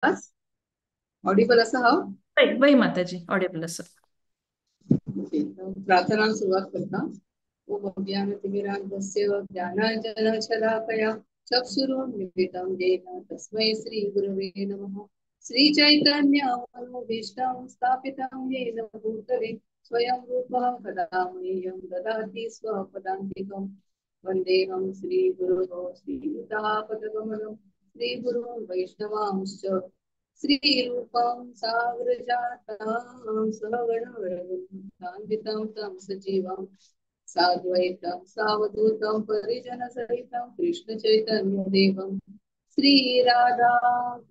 आवाज ऑडिबल आसा हांव? वय वय माताजी, ऑडिबल आसा. ओके, प्रार्थना सुरवात करता. ओम अज्ञानतिमिरान्धस्य ज्ञानाञ्जनशलाकया चक्षुरुन्मीलितं येन तस्मै श्रीगुरवे नमः. श्रीचैतन्यमनोभीष्टं स्थापितं येन भूतले स्वयं रूपः कदा मह्यं ददाति स्वपदान्तिकं. वन्देऽहं श्रीगुरोः श्रीयुतापदकमलं श्रीगुरुं वैष्णवांश्च श्रीरूपं सागरजातं सहगणरघुनाथान्वितं तं सजीवं साद्वैतं सावधूतं परिजनसहितं कृष्णचैतन्यदेवं श्रीराधा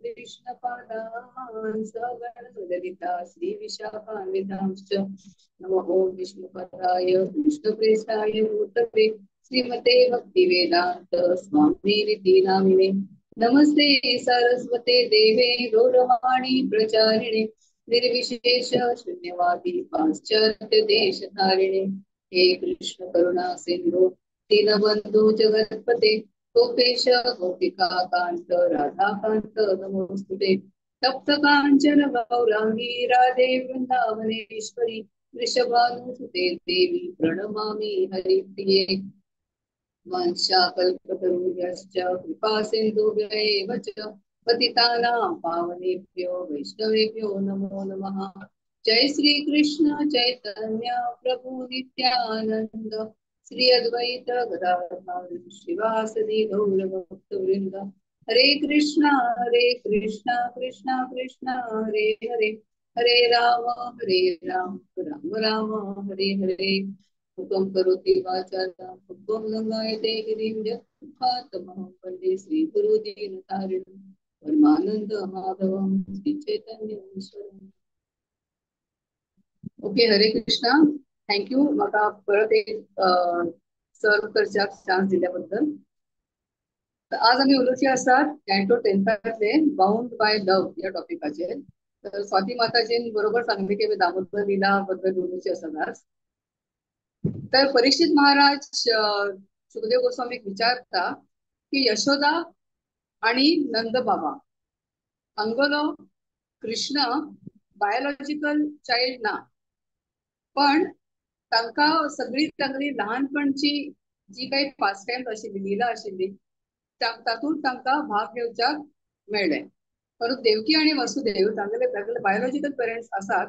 कृष्णपादान् सगणललिता श्रीविशाखान्वितांश्च. नमो ॐ विष्णुपदाय कृष्णप्रेष्ठाय भूतले श्रीमते भक्तिवेदान्त स्वामिनिति नामिने. नमस्ते सरस्वते देवे गौरवाणी प्रचारिणे निर्विशेष शून्यवादी पाश्चात्य देशधारिणे. हे कृष्ण करुणा सिंधु दीनबंधु जगत्पते गोपेश गोपिका कांत राधाकांत नमोस्तुते. तप्त कांचन गौरांगी राधे वृंदावनेश्वरी वृषभानुसुते देवी प्रणमामि हरिप्रिये. वाञ्छाकल्पतरुभ्यश्च कृपा सिन्धुभ्य एव च पतितानां पावनेभ्यो वैष्णवेभ्यो नमो नमः. जय श्री कृष्ण चैतन्य प्रभु नित्यानंद श्री अद्वैत गदाधर श्रीवासदि गौर भक्तवृंद. हरे कृष्णा कृष्णा कृष्णा हरे हरे, हरे राम राम राम हरे हरे. मुकं करोति वाचालं पङ्गुं लङ्घयते गिरिं यत्कृपातमहं वन्दे श्रीगुरुदीनतारिणं परमानंद माधवं श्री चैतन्येश्वरम्. Okay, Hare Krishna. Thank you म्हाका परत एक सर्व करच्याक चान्स दिल्याबद्दल. तर आज आमी उलोवचे आसात कॅन्टो टेन्थांतले बाउंड बाय लव ह्या टॉपिकाचेर. तर स्वाती माताजीन बरोबर सांगले की आमी दामोदर लिला बद्दल उलोवचे आसात आज. तर परीक्षित महाराज सुखदेव गोस्वामीक विचारता की यशोदा आणि नंद बाबा हांगलो कृष्ण बायोलॉजिकल चाइल्ड ना, पण तांकां सगळी तांगली लहानपणची जी काही पास्ट टायम आशिल्ली लिला आशिल्ली तातूंत तांकां भाग घेवच्याक मेळ्ळें. परंतु देवकी आणि वसुदेव तांगेले तांगेले बायोलॉजिकल पेरंट्स आसात,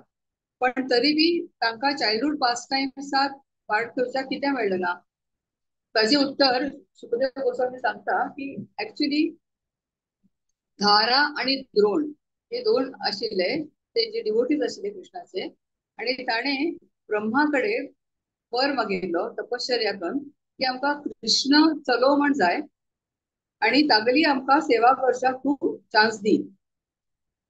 पण तरी बी तांकां चाइल्डहुड पास्ट टायम्सात पार्ट घेवच्याक कित्याक मेळ्ळें ना? ताजें उत्तर सुखदेव गोस्वामी सांगता की ऍक्च्युली धारा आणि द्रोण हे दोन आशिल्ले ते जे डिवोटीज आशिल्ले कृष्णाचे, आणि ताणें ब्रह्मा कडेन वर मागिल्लो तपश्चर्या करून की आमकां कृष्ण चलो म्हण जाय आणि तागेली आमकां सेवा करच्याक खूब चान्स दी.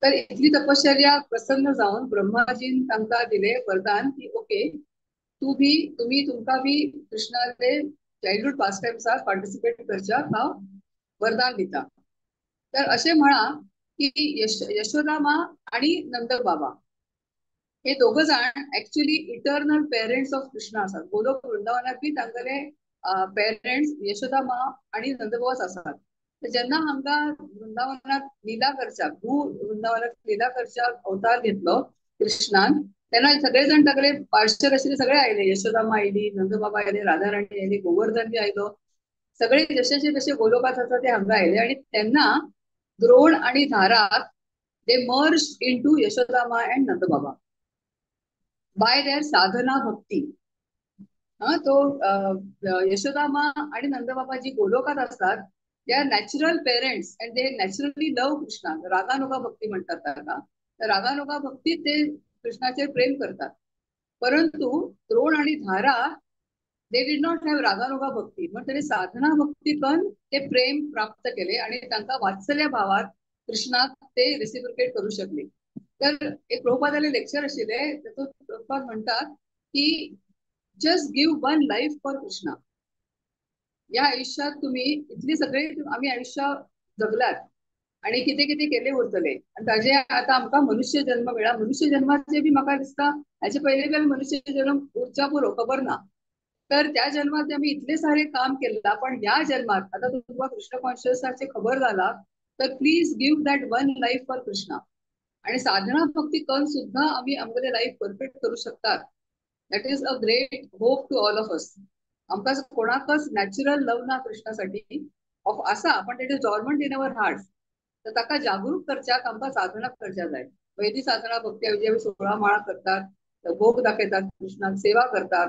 तर इतली तपश्चर्या प्रसन्न जावन ब्रह्माजीन तांकां दिले वरदान की ओके, तू बी तुमी तुमकां बी कृष्णाले चाइल्डहुड पास्ट टायम्साक पार्टिसिपेट करच्याक हांव वरदान दिता. तर अशें म्हळां की यशोदा मा आणि नंद बाबा हे दोघं जाण actually eternal parents of Krishna आसात. गोलोक वृंदावनात बी तांगेले पेरंट्स यशोदा मा आणि नंदबाबाच आसात. तर जेन्ना हांगा वृंदावनात लिला करच्याक भू वृंदावनात लिला करच्याक अवतार घेतलो कृष्णान, तेन्ना सगळे जाण तागेले पार्शर आशिल्ले सगळे आयले. यशोदा मा आयली, नंदबाबा आयले, राधा राणी आयली, गोवर्धन बी आयलो, सगळे जशेचे तशे गोलोकात आसा ते हांगा आयले. आणि तेन्ना द्रोण आणि धारा they merge into Yashoda Ma and Nandbaba by their sadhana bhakti. हा, तो यशोदा मा आणि नंदबाबा जी गोलोकात असतात they are natural parents and they naturally love Krishna. Raganuga bhakti म्हणतात ताका. तर रागानुगा भक्ती ते कृष्णाचेर प्रेम करतात. परंतु द्रोण आणि धारा they did not have raganuga bhakti, म्हण तेणी साधना भक्ती करून ते प्रेम प्राप्त केले आणि तांकां वात्सल्य भावात कृष्णाक ते रेसिप्रोकेट करू शकले. तर एक प्रभुपादाले लेक्चर आशिल्ले, तातूंत प्रभुपाद म्हणटात की just give one life for Krishna. या आयुष्यात तुम्ही इतली सगळे आमी आयुष्य जगलात आणि कितें कितें केले उरतले आणि ताजे आतां आमकां मनुष्य जन्म मेळ्ळा. मनुष्य जन्माचे बी म्हाका दिसता हाचे पयलीं बी आमी मनुष्य जन्म उरच्या पुरो खबर ना. तर त्या जन्मात आमी इतले सारे काम केलां, पण ह्या जन्मात आतां तुमकां कृष्ण कॉन्शियसाचे खबर जाला तर please give that one life for Krishna. आणि साधना भक्ती करून सुद्धा आम्ही आमगेले लाईफ परफेक्ट करू शकतात. That is a great hope to all of us. आमकां कोणाकच नॅचरल लव ना कृष्णासाठी ऑफ आसा, पण it is dormant in our heart. तर ताका जागरूक करच्याक आमकां साधना करच्या जाय. वैदी साधना भक्ती ऐवजी आमी 16 माळा करतात, भोग दाखयतात, कृष्णाक सेवा करतात,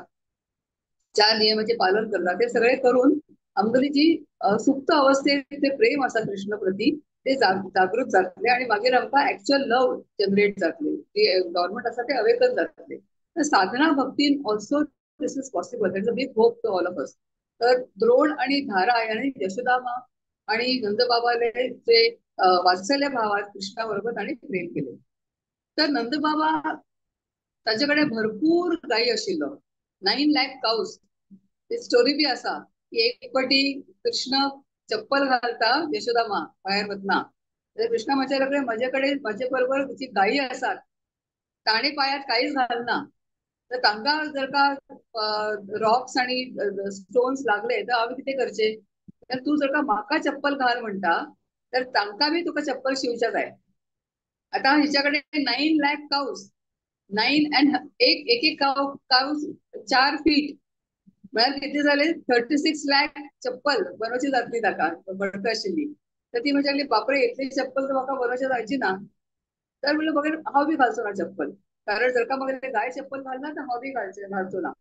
4 नियमाचे पालन करतात. ते सगळे करून आमगेली जी सुप्त अवस्थेत ते प्रेम आसा कृष्ण प्रती ते जागृत जातले आणि मागीर आमकां एक्चुअल लव जनरेट जातले, जे डॉर्मंट आसा ते अवेकन जातले. तर साधना भक्तीन also this is possible. That is a big hope to all of us. तर द्रोण आणि धारा आणि यशोदामा आणि नंदबाबाले जे वात्सल्य भावात कृष्णाबरोबर तांणी प्रेम केले. तर नंदबाबा ताचे कडेन भरपूर गायी आशिल्लो, 9 लाख काउस. ती स्टोरी बी आसा की एक पाटी कृष्ण चप्पल घालता यशोदामा भायर वतना, तर कृष्णा म्हणचे लागले म्हजे कडेन म्हजे बरोबर जी गायी आसात ताणे पायांत कांयच घालना, तर तांकां जर का रॉक्स आणि स्टोन्स लागले तर हांवें कितें करचें, तर तूं जर का म्हाका चप्पल घाल म्हणटा तर तांकां बी तुका चप्पल शिवच्या जाय. आतां हिच्या कडेन 9 लाख काउस, 9 अँड एक एक काउस 4 फीट म्हळ्यार कितें जालें 36 लाख चप्पल बनोवची जातली ताका बडक आशिल्ली. तर ती म्हणचे लागली बापरे इतली चप्पल तर म्हाका बनोवची जायची ना. तर म्हणलं मगेर हांव बी घालचो ना चप्पल, कारण जर का मगेर गाय चप्पल घालना तर हांव बी घालचो ना.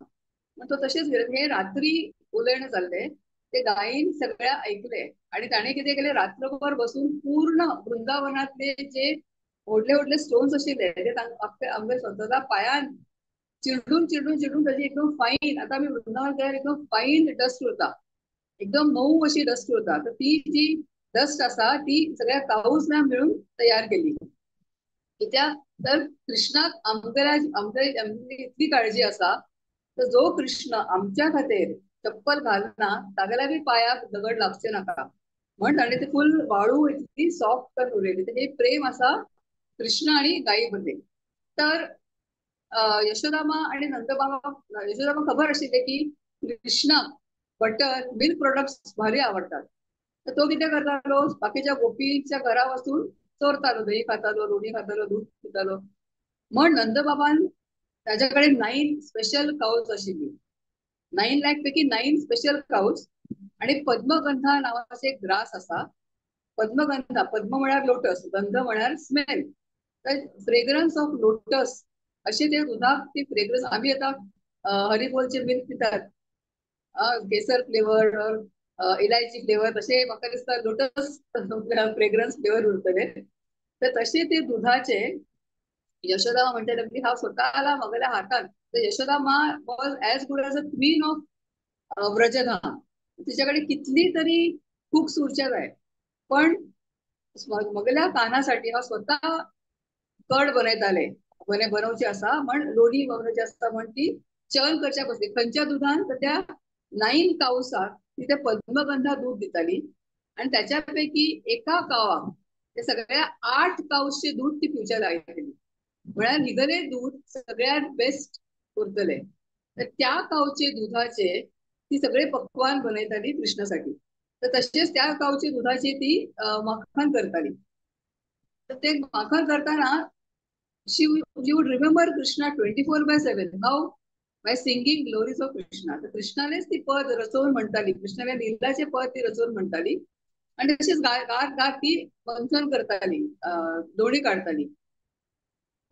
मग तो तशेंच गेले. हे रात्री उलयणं जाल्लें ते गायीन सगळ्या ऐकले आणि ताणें कितें केलें रात्रभर बसून पूर्ण वृंदावनातले जे व्हडले व्हडले स्टोन्स आशिल्ले ते आमगे स्वतःच्या पायान चिरडून चिरडून चिरडून ताची एकदम फाईन, आता आमी वृंदावन गेल्यार एकदम फाईन डस्ट उरता, एकदम मऊ अशी डस्ट उरता. तर ती जी डस्ट आसा ती सगळ्या काऊसना मेळून तयार केली. कित्याक तर कृष्णाक आमगेल्या आमगे इतली काळजी आसा, तर जो कृष्ण आमच्या खातीर चप्पल घालना तागेल्या बी पायाक दगड लागचे नाका म्हण ताणें ते फुल वाळू इतली सॉफ्ट करून उडयली. तर हे प्रेम आसा कृष्ण आणि गायी मध्ये. तर यशोदामा आणि नंदबाबा, यशोदामा खबर आशिल्लें की कृष्णाक बटर मिल्क प्रोडक्ट्स भारी आवडतात. तर तो कितें करतालो बाकीच्या गोपीच्या घरा वचून चोरतालो, दही खातालो, लोणी खातालो, दूध पितालो. म्हण नंदबाबान ताच्या कडेन 9 स्पेशल काउस आशिल्ली, 9 लाख पैकी 9 स्पेशल काउस. आणि पद्मगंधा नावाचे एक ग्रास आसा, पद्मगंधा, पद्म म्हळ्यार लोटस, गंध म्हळ्यार स्मेल, तर फ्रेग्रन्स ऑफ लोटस अशे ते दुधाक ती फ्रेग्रन्स. आमी आतां हरिबोलचे मिल्क पितात, केसर फ्लेवर इलायची फ्लेवर, तशें म्हाका दिसता लोटस फ्रेग्रन्स फ्लेवर उरतले. तर तशें ते दुधाचे यशोदा म्हणटा लागली हांव स्वताला म्हगेल्या हातान. तर यशोदा मा was as good as a queen of Vrajadham. तिच्या कडेन कितली तरी खूब उरच्या जाय, पण म्हगेल्या कानासाठी हांव स्वता कड बनयताले, बनवची आसा म्हण लोणी बनवची आसा म्हण ती चर्न करच्या बसली. खंयच्या दुधान तर त्या 9 कावसाक ती त्या पद्मगंधा दूध दिताली आणि त्याच्यापैकी एका कावाक ते सगळ्या 8 कावसचे दूध ती पिवच्या लायतली, म्हळ्यार हिगले दूध सगळ्यात बेस्ट उरतले. तर त्या कावचे दुधाचे ती सगळे पक्वान बनयताली कृष्णासाठी. तर तशेंच त्या कावचे दुधाची ती माखन करताली. तर ते माखन करताना she would remember Krishna 24/7. How? By singing glories of Krishna. तर कृष्णानेच ती पद रचवून म्हणताली, कृष्णाने लीलाचे पद ती रचवून म्हणताली आणि तशीच गात गात ती मंथन करताली, दोणी काढताली.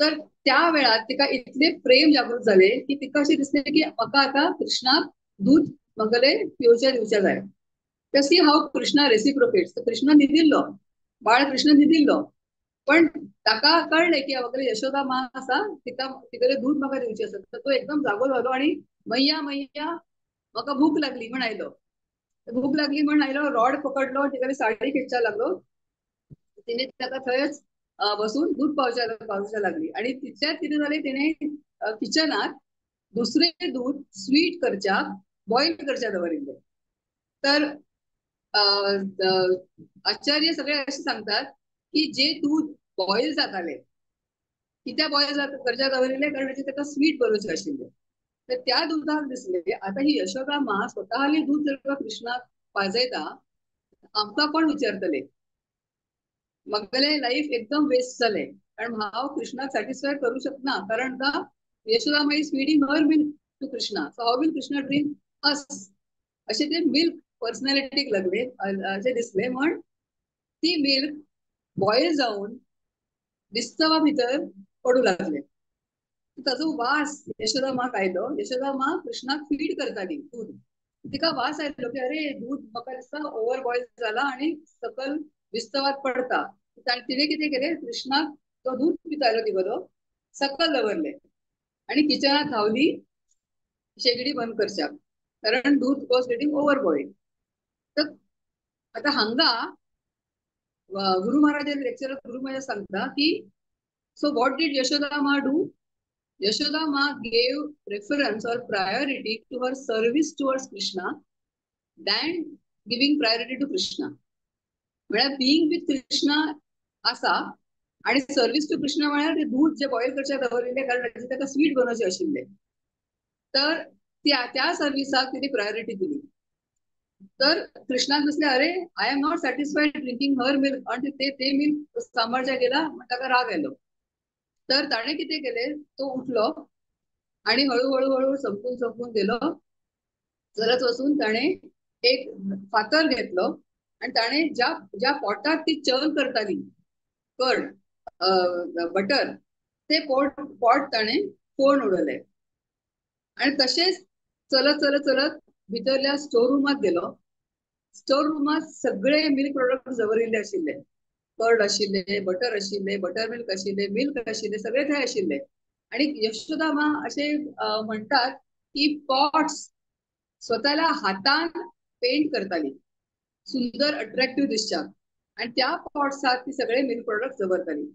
तर त्या वेळात तिका इतले प्रेम जागृत झाले की तिका अशी दिसले की म्हाका आता कृष्णाक दूध मगले पिवच्या दिवच्या जाय. तशी हाव कृष्णा रेसिप्रोकेट्स. तर कृष्ण न्हिदिल्लो, बाळ कृष्ण न्हिदिल्लो, पण ताका कळ्ळें की वगैरे यशोदा मा आसा, तिका तिगेलें दूध म्हाका दिवचें आसा. तर तो एकदम जागो जालो आणि मैया मैया म्हाका भूक लागली म्हण आयलो. भूक लागली म्हण आयलो, रॉड पकडलो, तिगेली साडी खेचच्या लागलो. तिने ताका थंयच बसून दूध पावच्या लागली. आणि तितल्यात कितें जालें, तिणे किचनात दुसरे दूध स्वीट करच्याक बॉयल करच्या दवरिल्लें. तर आचार्य सगळे अशें सांगतात की जे दूध बॉयल जाताले कित्याक बॉयल करच्या दवरिल्लें, कारण ताका स्वीट बनवचें आशिल्लें. तर त्या दुधाक दिसले आता ही यशोदा मा स्वतःले दूध जर का कृष्णाक पाजयता आमकां कोण विचारतले. म्हगेलें लायफ एकदम वेस्ट जालें, कारण हांव कृष्णाक सॅटिस्फाय करूं शकना, कारण का Yashoda ma is feeding her milk to Krishna, so how will Krishna drink us, अशें ते मिल्क पर्सनॅलिटीक लागले अशें दिसलें. म्हण ती मिल्क बॉयल जावन विस्तवा भितर पडूं लागले. ताजो वास यशोदा माक आयलो. यशोदा मा कृष्णाक फीड करताली दूध, तिका वास आयलो की अरे दूध म्हाका दिसता ओवर बॉयल जाला आनी सकल विस्तवात पडता. तिणें कितें केलें, कृष्णाक तो दूध पितालो तिगेलो सकल दवरलें आनी किचनात धांवली शेगडी बंद करच्याक, कारण दूध वॉज गेटिंग ओवर बॉयल. तर आतां हांगा गुरु महाराज लेक्चर गुरु महाराज सांगता की so what did Yashoda ma do? Yashoda ma gave preference or priority to her service towards Krishna than giving priority to Krishna. म्हळ्यार बीइंग विथ कृष्णा आसा आणि सर्वीस टू कृष्णा म्हळ्यार ते दूध जे बॉयल करचे दवरिल्लें, कारण ताका स्वीट बनवचें आशिल्लें, तर त्या त्या सर्विसाक तिने प्रायोरिटी दिली. तर कृष्णाक दिसलें अरे I am not satisfied drinking her milk, आणि ते ते मिल्क सांबाळच्या गेला म्हण ताका राग आयलो. तर ताणें कितें केलें, तो उठलो आणि हळूहळू हळू संपून संपून गेलो. चलत वचून ताणें एक फातर घेतलो आणि ताणें ज्या ज्या पोटात ती चर्न करताली कर्ड बटर, ते पोट पोट ताणें फोडून उडयलें. आणि तशेंच चलत चलत चलत भितरल्या स्टोर रुमात गेलो. स्टोर रुमात सगळे मिल्क प्रोडक्ट दवरिल्ले आशिल्ले, कर्ड आशिल्ले, बटर आशिल्ले, बटर मिल्क आशिल्ले, मिल्क आशिल्ले, सगळे थंय आशिल्ले. आणि यशोदा मा असे म्हणतात की पॉट्स स्वतःला हातान पेंट करताली सुंदर अट्रॅक्टिव्ह दिसच्याक, आणि त्या पॉट्सात ती सगळे मिल्क प्रोडक्ट दवरताली.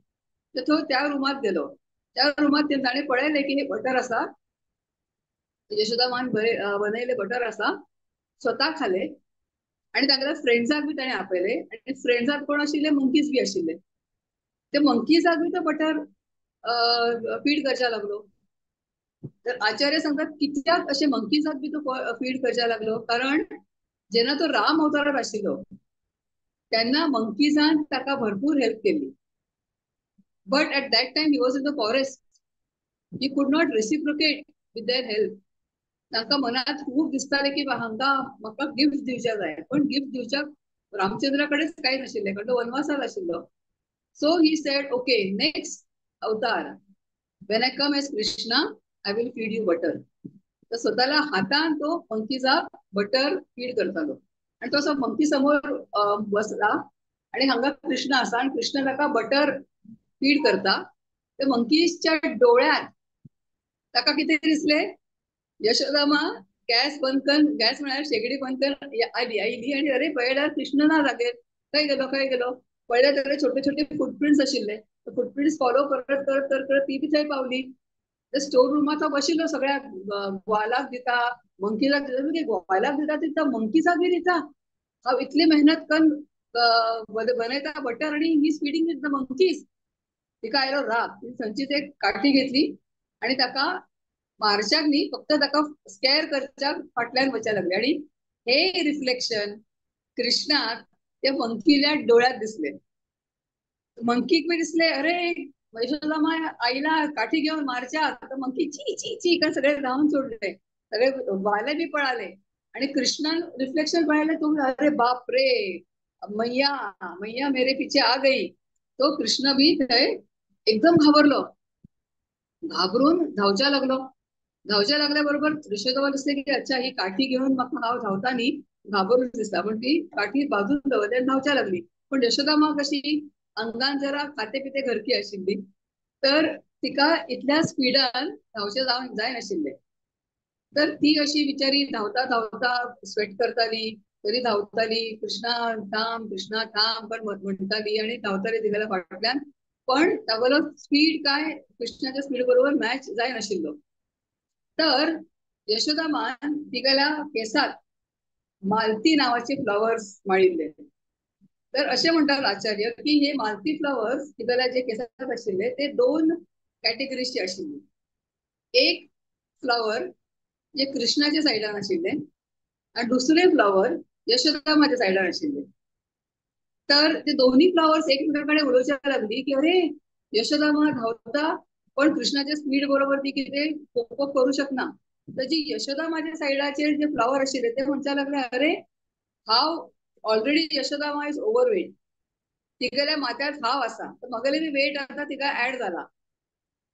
तर तो त्या रुमात गेलो. त्या रुमात ताणें पळयलें की हे बटर आसा, यशोदा मान बरे बनयले बटर आसा, स्वता खाले आणि तांगेल्या फ्रेंड्साक बी ताणें आपयले. आनी फ्रेंड्साक कोण आशिल्ले, मंकीज बी आशिल्ले. ते मंकीजाक बी तो बटर फीड करच्या लागलो. तर आचार्य सांगतात कित्याक अशें मंकीजाक बी तो फीड करच्या लागलो, कारण जेन्ना तो राम अवतारात आशिल्लो तेन्ना मंकीजान ताका भरपूर हेल्प केली. But at that time he was in the forest, he could not reciprocate with their help. तांकां मनात खूब दिसतालें की हांकां म्हाका गिफ्ट दिवच्या जाय, पण गिफ्ट दिवच्याक रामचंद्रा कडेच कांय नाशिल्लें, कारण तो वनवासात आशिल्लो. So he said okay next avatar when I come as Krishna I will feed you butter. तर स्वतःला हातान तो मंकीजाक बटर फीड करतालो. आणि तो असो मंकी समोर बसला आणि हांगा कृष्ण आसा आणि कृष्ण ताका बटर फीड करता. ते मंकीच्या डोळ्यात ताका कितें दिसलें, यशोदा मा गॅस बंद कर, गॅस म्हळ्यार शेगडी बंद कर आयली आयली आणि अरे पळयल्यार कृष्ण ना जागेर, खंय गेलो खंय गेलो. पळयल्यार ताचे छोटे छोटे फुटप्रिंट्स आशिल्ले, फुटप्रिंट्स फॉलो करत करत करत करत ती बी थंय पावली. ते स्टोर रुमात तो बशिल्लो सगळ्या ग्वालाक दिता, मंकीजाक दिता, ग्वालाक दिता दिता मंकीजाक बी दिता. हांव इतली मेहनत करून बनयता बटर आणि he is feeding with the monkeys. तिका आयलो राग, तिने थंयचीच एक काठी घेतली आणि ताका मारच्याक न्ही फक्त ताका स्कॅर करच्याक फाटल्यान वचपाक लागले. आणि हे रिफ्लेक्शन कृष्णाक त्या मंकील्या डोळ्यात दिसले. मंकीक बी दिसले अरे यशोदा मा आईला काठी घेऊन मारच्याक, तर मंकी ची ची ची का सगळे धांवून सोडले, सगळे वाले बी पळाले. आणि कृष्णान रिफ्लेक्शन पळयलें, तो अरे बाप रे मैया मैया मेरे पीछे आ गई. तो कृष्ण बी थंय एकदम घाबरलो, घाबरून धांवच्या लागलो. धांवच्या लागल्या बरोबर यशोदा दिसले की अच्छा ही काठी घेऊन म्हाका हांव धांवता न्ही, घाबरून दिसता, पण ती काठी बाजून दवरली आनी धांवच्या लागली. पण यशोदा मा कशी अंगान जरा खाते पिते घरकी आशिल्ली, तर तिका इतल्या स्पिडान धांवचें जावंक जायनाशिल्लें. तर ती अशी बिचारी धांवता धांवता स्वेट करताली, तरी धांवताली, कृष्णा थांब कृष्णा थांब पण म्हणटाली आणि धांवताली तिगेल्या फाटल्यान. पण तागेलो स्पीड काय कृष्णाच्या स्पीड बरोबर मॅच जायनाशिल्लो. तर यशोदा मान तिगेल्या केसात मालती नावाचे फ्लॉवर्स माळिल्ले. तर अशें म्हणटात आचार्य की हे मालती फ्लॉवर्स तिगेल्या जे केसात आशिल्ले ते दोन कॅटेगरीजचे आशिल्ले. एक फ्लॉवर जे कृष्णाच्या सायडान आशिल्ले आणि दुसरे फ्लॉवर यशोदा माच्या सायडान आशिल्ले. तर ते दोन्ही फ्लावर्स एकमेकांकडे उलोवच्या लागली की अरे यशोदा मा धांवता पण कृष्णाच्या स्पीड बरोबर ती कितें कोप करू शकना. तर जी यशोदा माझ्या सायडाचेर जे फ्लावर आशिल्ले ते म्हणच्या लागले अरे हांव ऑलरेडी यशोदा मा is overweight, तिगेल्या माथ्यार हांव आसा, तर म्हगेले बी वेट आतां तिका ऍड जाला,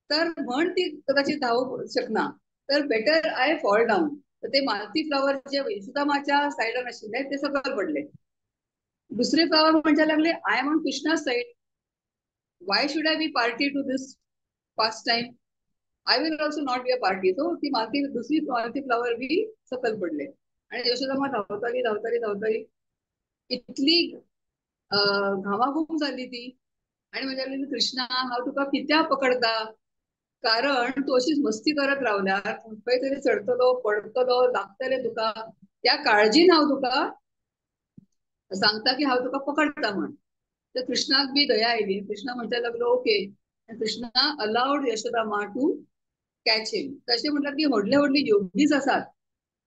तर म्हण ती कदाचित धांवूंक शकना, तर बेटर I fall down. तर ते मालती फ्लावर जे यशोदा माच्या सायडान आशिल्ले ते सकयल पडले. दुसरे फ्लावर म्हणच्या लागले I am on Krishna side, why should I be party to this pastime, I will also not be a party. So ती मालती दुसरी मालती फ्लावर बी सकयल पडले. आणि यशोदा मा धांवताली धांवताली धांवताली, इतली घामाघूम झाली ती. आणि म्हणजे कृष्णा हांव तुका कित्याक पकडता, कारण तूं अशीच मस्ती करत रावल्यार खंय तरी चडतलो पडतलो लागतले तुका, त्या काळजीन हांव तुका सांगता की हांव तुका पकडता म्हण. तर कृष्णाक बी दया आयली. कृष्णा म्हणपाक लागलो okay. Krishna allowed Yashoda maa to catch him. तशें म्हणटात की व्हडले व्हडले योगीज आसात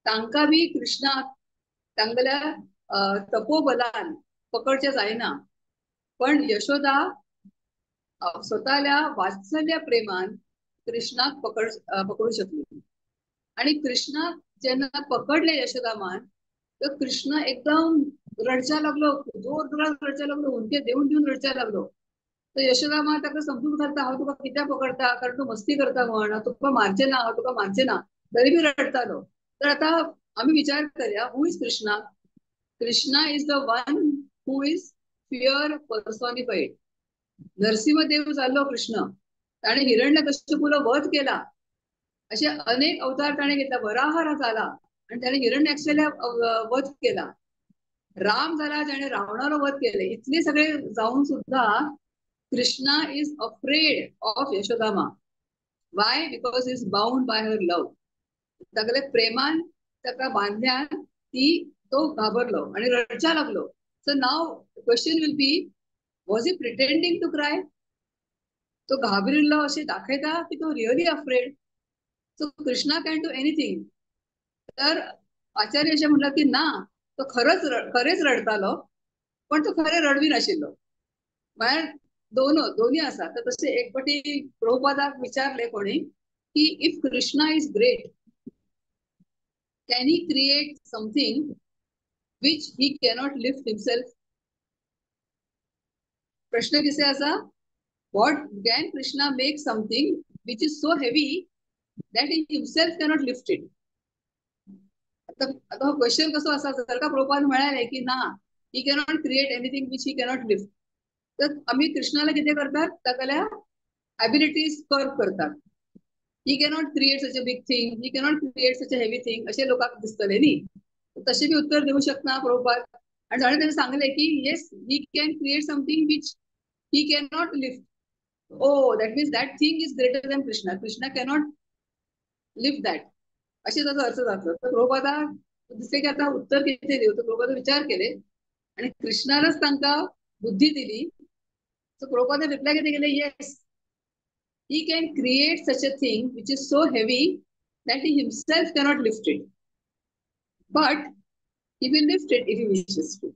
तांकां बी कृष्णाक तांगेल्या तपोबलान पकडचें जायना, पण यशोदा स्वतःल्या वात्सल्य प्रेमान कृष्णाक पकडू शकली. आणि कृष्णाक जेन्ना पकडले यशोदा मान तर कृष्ण एकदम रडच्या लागलो, जोर जोरात रडच्या लागलो, हुंदके देऊन देऊन रडच्या लागलो. तर यशोदा मा ताका समजून घालता हांव तुका कित्याक पकडता, कारण तूं मस्ती करता म्हण, हांव तुका मारचें ना, हांव तुका मारचें ना, तरी बी रडटालो. तर आतां आमी विचार करया, who is Krishna? Krishna is the one who is fear personified. Narasimhadev जाल्लो कृष्ण, ताणें हिरण्यकश्यपूलो वध केला, असे अनेक अवतार ताणें घेतला, वराह झाला आणि त्याने हिरण्याक्षला वध केला, राम झाला ज्याने रावणाला वध केले. इतले सगळे जाऊन सुद्धा Krishna is afraid of Yashoda maa. Why? Because is bound by her love. तागेले प्रेमान ताका बांदल्यान ती तो घाबरलो आणि रडच्या लागलो. So now question will be, was he pretending to cry? तो घाबरिल्लो अशें दाखयता की तो really afraid? So Krishna can do anything. तर आचार्य अशें म्हणलां की ना, तो खरंच खरेंच रडतालो, पण तो खरें रडवी नाशिल्लो. म्हळ्यार दोन्ही आसा. तर तशें एक फावटी प्रभुपादाक विचारले कोणी की if Krishna is great, can he create something which he cannot lift himself? प्रश्न किसे आसा, what can Krishna make something which is so heavy that he himself cannot lift it? आता आता हो क्वेश्चन कसो आसा, जर का प्रभुपाद म्हणाले की ना, he cannot create anything which he cannot lift, तर आम्ही कृष्णाला कितें करतात, तागेल्या ॲबिलिटीज कर्व करतात. He cannot create such a big thing, he cannot create such a heavy thing, अशें लोकांक दिसतलें न्ही. तशें बी उत्तर दिवंक शकना प्रभुपाद. आनी ताणें ताणें सांगलें की yes, he can create something which he cannot lift. Oh, that means that thing is greater than Krishna, Krishna cannot lift that, अशें ताचो अर्थ जातलो. तर प्रभुपादाक दिसलें की आतां उत्तर कितें दिवं, तर प्रभुपादान विचार केले आनी कृष्णानच तांकां बुद्धी दिली. सो प्रभुपादान रिप्लाय कितें केलें, yes, he can create such a thing which is so heavy that he himself cannot lift it, but he will lift it if he wishes to.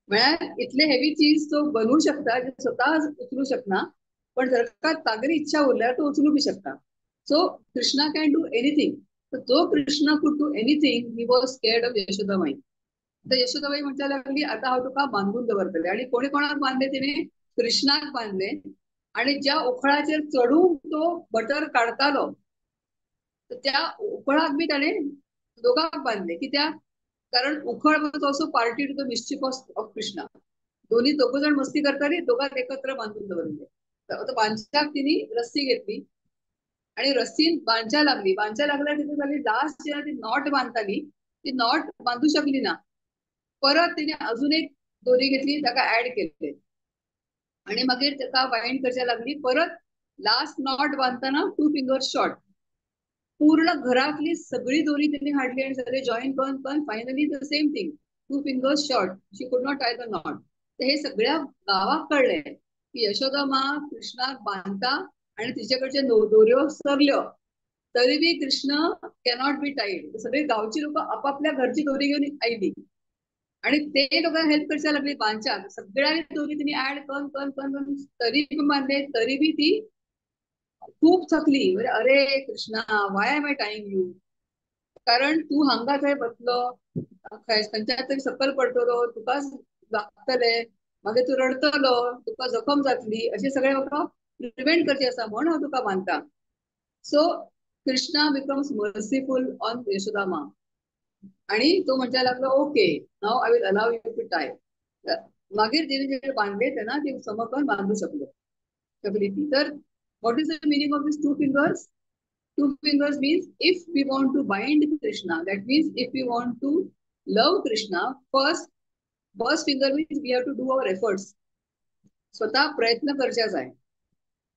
म्हळ्यार इतले हेवी चीज तो बनवू शकता जे स्वतः उचलू शकना, पण जर का तागेली इच्छा उरल्यार तो उचलू बी शकता. So Krishna can do anything. तर जो Krishna could do anything, he was scared of Yashodamai. तर यशोदाबाई म्हणपाक लागली आतां हांव तुका बांदून दवरतले. आनी कोणी कोणाक बांदले, तिणें कृष्णाक बांदले. आणि ज्या उखळाचेर चढून तो बटर काढतालो तर त्या उखळाक बी ताणें दोगांक बांदले. कित्याक? कारण उखळ was also party to the mischief of Krishna. दोन्ही दोघ जण मस्ती करताली, दोघांक एकत्र बांधून दवरले. तर बांदच्याक तिने रस्सी घेतली आणि रस्सी बांधच्या लागली. बांधच्या लागल्यार तिथे जाली लास्ट जेन्ना ती not बांदताली ती not बांदू शकली ना. परत तिने अजून एक दोरी घेतली, ताका ऍड केले आणि मागीर ताका वायंड करच्या लागली. परत लास्ट not बांदताना टू फिंगर शॉर्ट. पूर्ण घरातली सगळी दोरी तिने हाडली आणि सगळे जॉईन करून पण finally the same thing, two fingers short, she could not tie the knot. तर हे सगळ्या गावाक कळले की यशोदा मा कृष्णाक बांधता आणि तिच्याकडचे दोऱ्यो सरल्यो तरी बी कृष्ण कॅनॉट बी टाईड. सगळी गावची लोक आपापल्या घरची दोरी घेऊन आयली आणि ते लोकांना हेल्प करच्या लागली बांधच्याक. सगळ्यांनी दोरी तिने ऍड करून करून करून तरी बी बांधले, तरी बी ती खूप थकली. अरे Krishna, why am I tying you, कारण तू हांगा थंय बसलो खंयच्या तरी सकल पडटलो, तुकाच लागतले, मागीर तूं रडटलो, तुका जखम जातली, अशें सगळें म्हाका प्रिवेंट करचें आसा म्हण हांव तुका बांदता. So Krishna becomes merciful on Yashoda मा आणि तो म्हणपाक लागलो okay now I will allow you to tie. मागीर जेणे जेणे बांदले तेन्ना ती समकन बांदू शकलो शकली ती. तर what is the meaning of this two fingers? Two fingers means if we want to bind Krishna, that means if we want to love Krishna, first finger means we have to do our efforts, स्वतः प्रयत्न करचे जाय.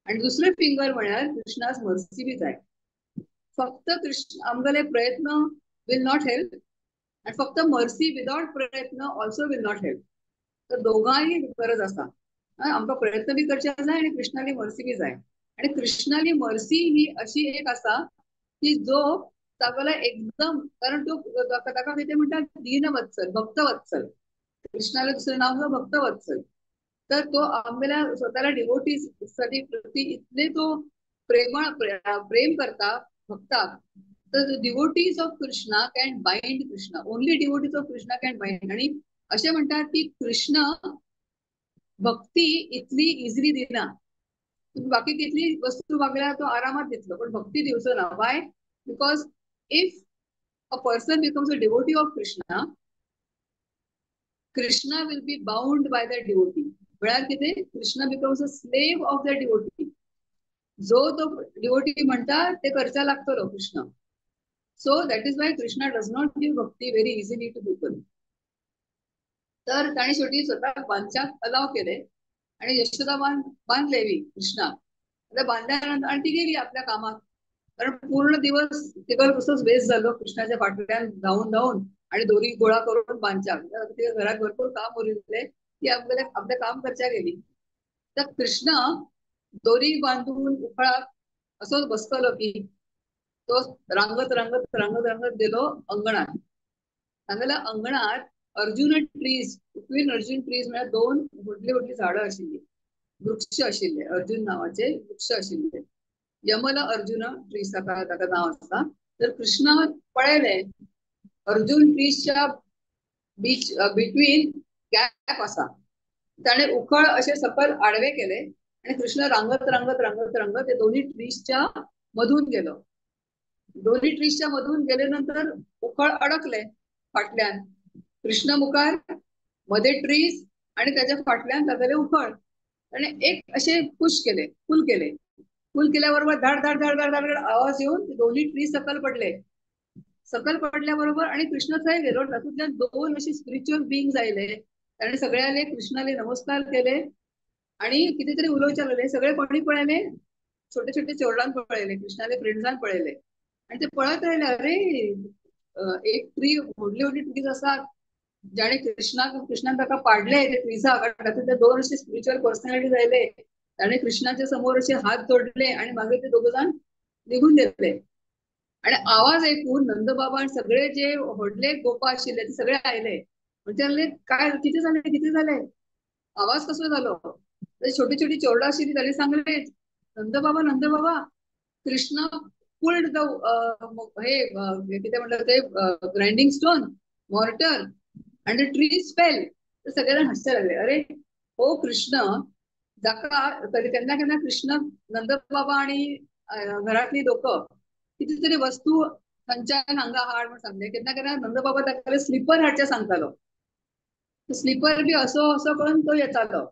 आणि दुसरे finger म्हळ्यार Krishna's mercy बी जाय. फक्त कृष्ण आमगेले प्रयत्न will not help, आणि फक्त मर्सी विदाउट प्रयत्न ऑल्सो will not help. तर दोघांय गरज आसा, आमकां प्रयत्न बी करचे जाय आणि कृष्णाली मर्सी बी जाय. आणि कृष्णाली मर्सी ही अशी एक आसा की जो तागेलो एकदम, कारण तो ताका कितें म्हणटा दीनवत्सल, भक्तवत्सल. कृष्णाला दुसरं नाव भक्तवत्सल. तर तो आमगेल्या स्वतःला डिवोटीज साठी प्रति इतले तो प्रेमळ प्रेम करता भक्ताक. तर devotees of Krishna can bind Krishna, only devotees of Krishna can bind. आणि असे म्हणतात की कृष्ण भक्ती इतली इझिली दिना, तुम्ही बाकी कितली वस्तू मागल्या तो आरामात दितलो, पण भक्ती दिवचो ना. Why? Because if a person becomes a devotee of Krishna, Krishna will be bound by the devotee. म्हळ्यार कितें, Krishna becomes a slave of the devotee. जो तो डिवोटी म्हणटा ते करचा लागतलो Krishna. So that is why Krishna does not give bhakti very easily to people. तर ताणें शेवटी स्वतः बांदच्याक अलाव केले आणि यशोदा बांधले बी कृष्णा. आता बांधल्यानंतर आणि ती गेली आपल्या कामात, कारण पूर्ण दिवस तिका कसोच वेस्ट जालो कृष्णाच्या फाटल्यान धांवून धांवून आणि दोरी गोळा करून बांदच्याक. तिका घरात भरपूर काम उरिल्लें, ती आपल्या आपलें काम करच्या गेली. तर कृष्ण दोरी बांधून उखळाक असोच बसतलो की तो रांगत रांगत रांगत रांगत गेलो अंगणात. तांगेल्या अंगणात Arjun trees, queen Arjun trees म्हळ्यार दोन व्हडली व्हडली झाडां आशिल्ली, वृक्ष आशिल्ले, अर्जुन नांवाचे वृक्ष आशिल्ले. यमल अर्जुन ट्रीज ताका ताका नांव आसा. तर कृष्णा पळयलें अर्जुन ट्रीजच्या बीच बिटवीन गॅप आसा, ताणें उखळ अशें सकयल आडवे केले आणि कृष्ण रांगत रांगत रांगत रांगत ते दोन्ही ट्रीजच्या मधून गेलो. दोन्ही ट्रीजच्या मधून गेल्यानंतर उखळ अडकले फाटल्यान, कृष्ण मुखार मध्ये ट्रीज आणि त्याच्या फाटल्यान तागेले उखळ. आणि एक असे पुश केले, पुल केले, पुल केल्याबरोबर धाड धाड धाड धाड धाड आवाज येऊन दोन्ही ट्रीज सकल पडले. सकल पडल्याबरोबर आणि कृष्ण थंय गेलो. तातूंतल्यान दोन असे स्पिरिच्युअल बिंग्स आयले, ताणें सगळ्यांले कृष्णाले नमस्कार केले आणि कितीतरी उलोवचे लागले. सगळे कोणी पळयले, छोटे छोटे चेडवान पळयले, कृष्णाले फ्रेंड्सान पळयले आणि ते पळत राहिले. अरे एक ट्री, व्हडली व्हडली ट्रीज आसात जाणे कृष्णाक कृष्णान ताका पाडले ते ट्रीजाक. तातूंतले दोन असे स्पिरिच्युअल पर्सनॅलिटीज आयले, ताणें कृष्णाच्या समोर असे हात जोडले आणि मागीर ते दोग जाण निघून गेले. आणि आवाज ऐकून नंदबाबा आणि सगळे जे व्हडले गोपा आशिल्ले ते सगळे आयले. म्हणजे काय किती झाले किती झाले, आवाज कसो जालो. छोटी छोटी चेडवां आशिल्ली ताणी सांगले, नंदबाबा नंदबाबा कृष्ण पुल्ड the हे कितें म्हणटा ते ग्रायंडींग स्टोन मॉर्टर आणि ट्रीज फेल. तर सगळे जाण हांसचे लागले. अरे हो कृष्ण जाका तरी केन्ना केन्ना कृष्ण नंदबाबा आणि घरातली लोक कितीतरी वस्तू थंयच्यान हांगा हाड म्हण सांगले. केन्ना केन्ना नंदबाबा ताका स्लिपर हाडचें सांगतालो, स्लिपर बी असो असो करून तो येतालो.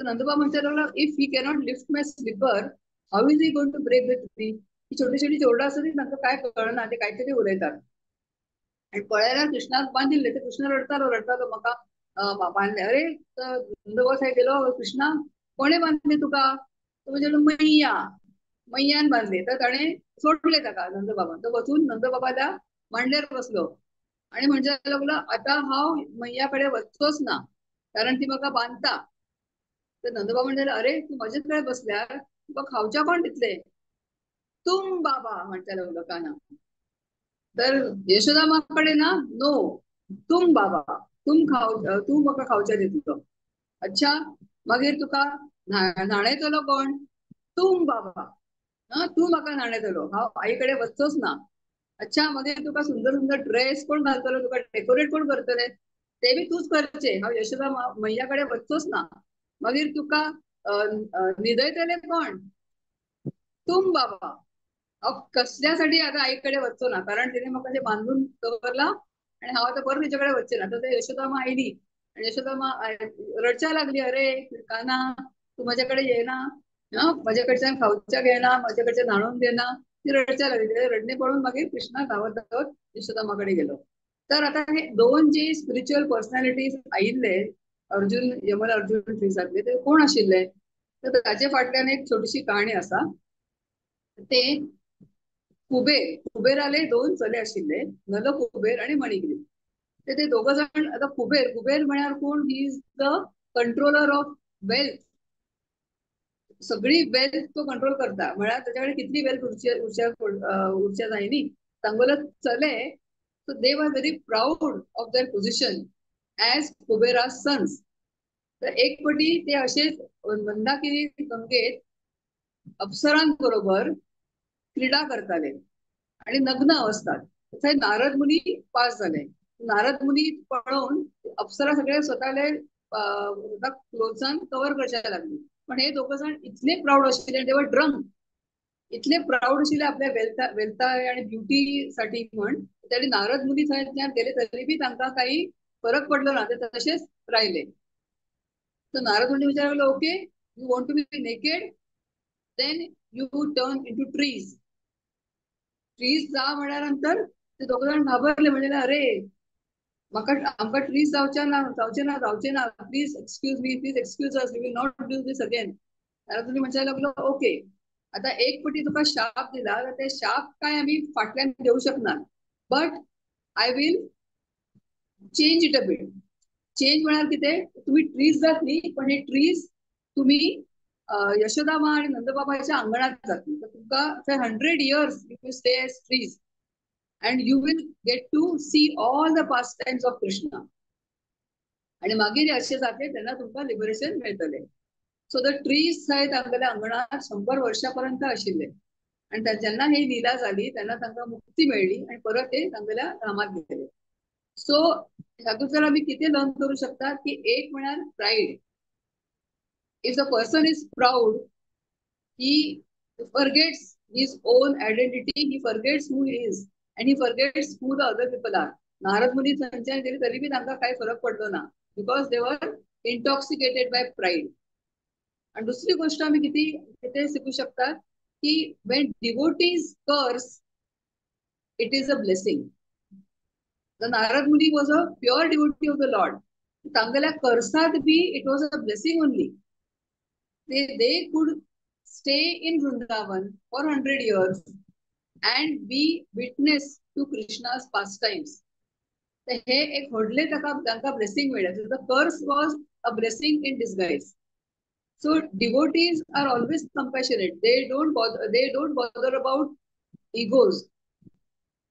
नंदबाबा म्हणचे लागलो, if he cannot lift my slipper how is he going to break the tree. ही छोटी छोटी चेडवां आसा ती तांकां काय कळना, ते काहीतरी उलयतात. आणि पळयल्यार कृष्णाक बांदिल्ले, ते कृष्ण रडतालो रडतालो म्हाका बांदले. अरे नंदबाबा थंय गेलो, कृष्णा कोणे बांदले तुका? तो म्हणजे मैया, मैयान बांदले. तर ताणें सोडले ताका नंदबाबान. तो वचून नंदबाबाल्या मांडयेर बसलो आणि म्हणजे लागलो आता हांव मैया कडेन वचचोच ना, कारण ती म्हाका बांदता. तर नंदबाबा म्हणटाले, अरे तूं म्हजेच कडेन बसल्यार तुका खावच्या कोण दितले? तुम बाबा म्हणटा लागलो काना. तर यशोदा माकडे ना, नो तुम बाबा, तूं खाव, तूं म्हाका खावच्या दितलो. अच्छा, मागीर तुका न्हाणयतलो कोण? तूं बाबा, तूं म्हाका न्हाणयतलो, हांव आई कडेन वचचोच ना. अच्छा, मागीर तुका सुंदर सुंदर ड्रेस कोण घालतलो, तुका डेकोरेट कोण करतले, ते बी तूंच करचे, हांव यशोदा मैया कडेन वचचोच ना. मागीर तुका न्हिदयतले कोण? तूं बाबा. हांव कसल्यासाठी आता आईकडे वचचो ना, कारण तिने म्हाका ते बांधून दवरला आणि हांव आतां परत तिचे कडेन वचचें ना. तर ते यशोदा मा आयली आणि यशोदा मा रडच्या लागली, अरे काना तूं म्हज्या कडेन येना, म्हज्या कडच्यान खावच्याक येना, म्हज्या कडच्यान न्हाणोवन घेना. ती रडच्या लागली. तिचे रडणे पळोवन मागीर कृष्णा धांवत धांवत यशोदा मा कडेन गेलो. तर आता हे दोन जे स्पिरिच्युअल पर्सनॅलिटीज आयिल्ले अर्जुन, यमल अर्जुन ट्रिजांतले, ते कोण आशिल्ले? तर ताचे फाटल्यान एक छोटीशी कहाणी आसा. ते कुबेर, कुबेराले दोन चले आशिल्ले, नल कुबेर आणि मणिग्रीव. ते ते दोघ जण, आता कुबेर, कुबेर म्हळ्यार कोण? He is the controller of wealth. सगळी वेल्थ तो कंट्रोल करता, म्हळ्यार ताच्या कडेन कितली वेल्थ उरच्या जाय न्ही. तांगेले चले, so they were very proud of their position as Kubera sons. तर एक पटी ते असेच मंदाकिनी गंगेत अप्सरांबरोबर क्रीडा करताले आणि नग्न अवस्थात. थंय नारद मुनी पास झाले. नारद मुनी पळोवन अप्सरा सगळे स्वतःले क्लोथ्सान कव्हर करच्या लागली. पण हे दोघ जण इतले प्राऊड आशिल्ले, दे वर ड्रंक, इतले प्राऊड आशिल्ले आपल्या वेल्था आणि ब्युटी साठी म्हण, तरी नारद मुनी थंयच्यान गेले तरी बी तांकां काही फरक पडलो ना, ते तशेच राहिले. तर नारद मुनी विचारलं, okay, you want to be naked, then you turn into trees. Trees जा म्हळ्यानंतर ते दोघ जण घाबरले, म्हणजे अरे म्हाका, आमकां ट्रीज जावचे ना, जावचे ना, जावचे ना, please excuse me, please excuse us, we will not do this again. Narad Muni म्हणपाक लागलो, ओके, आता एक पटी तुका शाप दिला तर ते शाप काय आमी फाटल्यान घेवं शकना, but I will change it a bit. Change म्हळ्यार कितें, तुमी ट्रीज जातली, पण हे ट्रीज तुमी यशोदामा आणि नंदबाबाच्या अंगणात जातली. तर तुमकां थंय 100 years you will stay as trees and you will get to see all the pastimes of Krishna. आणि मागीर अशें जातलें तेन्ना तुमकां लिबरेशन मेळटलें. सो the trees थंय तांगेल्या अंगणात 100 वर्षां पर्यंत आशिल्ले. आणि जेन्ना ही लीला जाली तेन्ना तांकां मुक्ती मेळ्ळी आणि परत ते तांगेल्या धामात गेले. सो हातूंतल्यान आमी कितें लर्न करूं शकतात की एक म्हळ्यार pride. If the person is proud, he forgets his own identity, he forgets who he is and he forgets who the other people are. Narad Muni थंयच्यान गेले तरी बी तांकां कांय फरक पडलो ना, because they were intoxicated by pride. आणि दुसरी गोष्ट आमी कितें शिकू शकतात की when devotees curse, it is a blessing. The Narad Muni was a pure devotee of the Lord. तांगेल्या कर्सात B it was a blessing only. They could stay in Vrindavan for 100 years and be witness to Krishna's pastimes. तर हे एक व्हडले तांकां blessing मेळ्ळें. The curse was a blessing in disguise. So devotees are always compassionate. They don't bother about egos.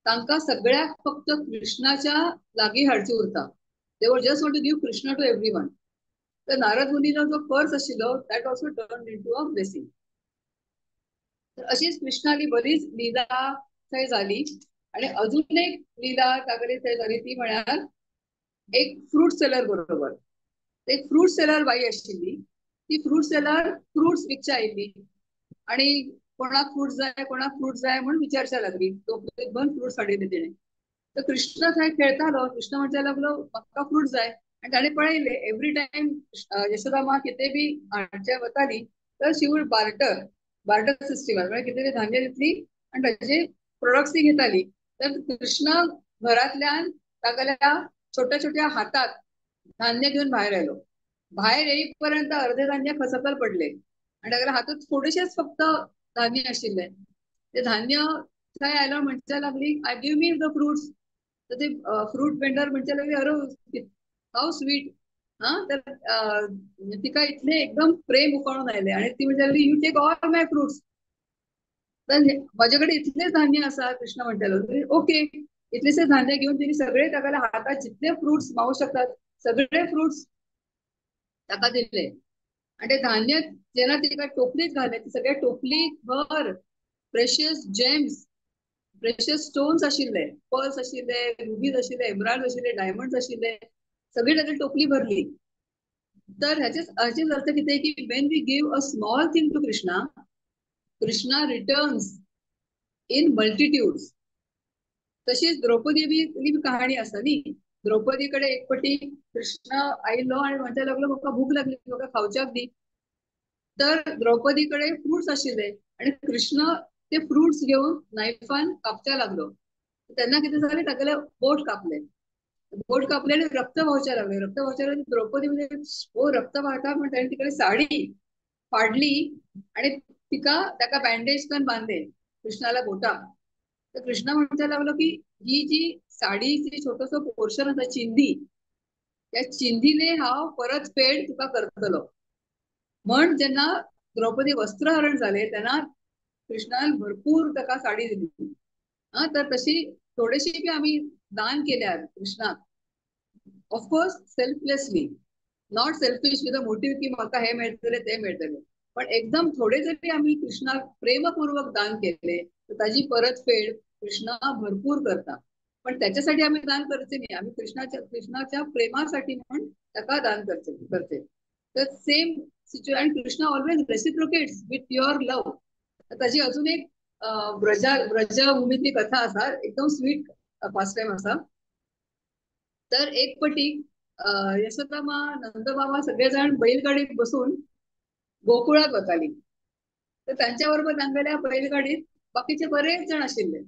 तांकां सगळ्याक फक्त कृष्णाच्या लागीं हाडची उरता. They were just want to give Krishna to everyone. तर नारद मुनीलो जो कर्स आशिल्लो that also turn into a blessing. तर अशीच कृष्णाली बरीच लीला थंय जाली. आणि अजून एक लीला तागेली थंय जाली ती म्हळ्यार एक फ्रूट सेलर बरोबर. एक फ्रूट सेलर बाई आशिल्ली, ती फ्रूट सेलर फ्रुट्स विकच्या आयिल्ली आणि कोणाक फ्रूट जाय, कोणाक फ्रूट जाय म्हणून विचारच्या लागली. टोपलेक भरून फ्रुट्स हाडिल्ले तिणें. तर कृष्ण थंय खेळतालो. कृष्ण म्हणपाक लागलो म्हाका फ्रूट जाय. आनी ताणें पळयलें एवरी टायम यशोदा मा कितें बी हाडच्या वताली तर she would barter, barter system, म्हळ्यार कितें बी धान्य दितली आनी ताचे प्रोडक्ट्स ती घेताली. तर कृष्ण घरांतल्यान तागेल्या छोट्या छोट्या हातात धान्य घेवन भायर आयलो. भायर येईपर्यंत अर्धे धान्य खसखल पडले आणि तागेल्या हातात थोडेशेच फक्त धान्य आशिल्लें. ते धान्य थंय आयलो म्हणच्या लागली, I give me the fruits. तर ते फ्रूट वेंडर म्हणच्या लागली, अरे how sweet. हा, तर तिका इतले एकदम प्रेम उकळून आयले आणि ती म्हणच्या लागली, you take all my fruits. तर माझ्याकडे इतलेच धान्य आसा. कृष्ण म्हणटालो, ओके. इतलेशे धान्य घेऊन तिने सगळे तागेल्या हातात जितले फ्रुट्स मावू शकतात सगळे फ्रुट्स ताका दिले. आणि ते धान्य जेन्ना तिका टोपलीत घाले ते सगळे टोपली भर प्रेशियस जेम्स, प्रेशियस स्टोन्स आशिल्ले, पर्ल्स आशिल्ले, रुबीज आशिल्ले, एमराल्ड आशिल्ले, डायमंड्स आशिल्ले, सगळी ताची टोपली भरली. तर ह्याचेच अर्थ कितें की when we give a small thing to Krishna, Krishna returns in multitudes. तशीच द्रौपदी बी कहाणी आसा न्ही. द्रौपदी कडेन एक पटी कृष्ण आयिल्लो आनी म्हणपाक लागलो म्हाका भूक लागली, म्हाका खावच्याक दी. तर द्रौपदी कडेन फ्रुट्स आशिल्ले आनी कृष्ण ते फ्रुट्स घेवन नायफान कापच्या लागलो. तेन्ना कितें जालें, तागेले बोट कापले, बोट कापले आनी रक्त व्हांवच्या लागले. रक्त व्हांवच्या लागले. द्रौपदी म्हणजे हो रक्त व्हांवता म्हण ताणें तिकडे साडी फाडली आनी तिका ताका बँडेज करून बांदले कृष्णाला बोटाक. तर कृष्णा म्हणपाक लागलो की ही जी साडीची छोटोसो पोर्शन आसा चिंधी, त्या चिंधीने हांव परत फेड तुका करतलो. म्हण जेन्ना द्रौपदी वस्त्रहरण जाले तेन्ना कृष्णान भरपूर ताका साडी दिली. हा, तर तशी थोडेशी बी आमी दान केल्यार कृष्णाक, of course selflessly, not selfish with a motive की म्हाका हे मेळटले ते मेळटले, पण एकदम थोडे जरी आमी कृष्णाक प्रेमपूर्वक दान केले तर ताजी परतफेड कृष्णा भरपूर करता. पण त्याच्यासाठी आम्ही दान करचे नाही, आम्ही कृष्णाच्या कृष्णाच्या प्रेमासाठी म्हणून ताका दान करचे. तर same situation, Krishna always reciprocates with your love. ताजी अजून एक ब्रजभूमीतली कथा आसा, एकदम स्वीट पास्ट टायम आसा. तर एक पटी यशोदामा नंदबाबा सगळे जाण बैलगाडीत बसून गोकुळात वताली. तर त्यांच्या बरोबर तांगेल्या बैलगाडीत बाकीचे बरेच जण आशिल्ले.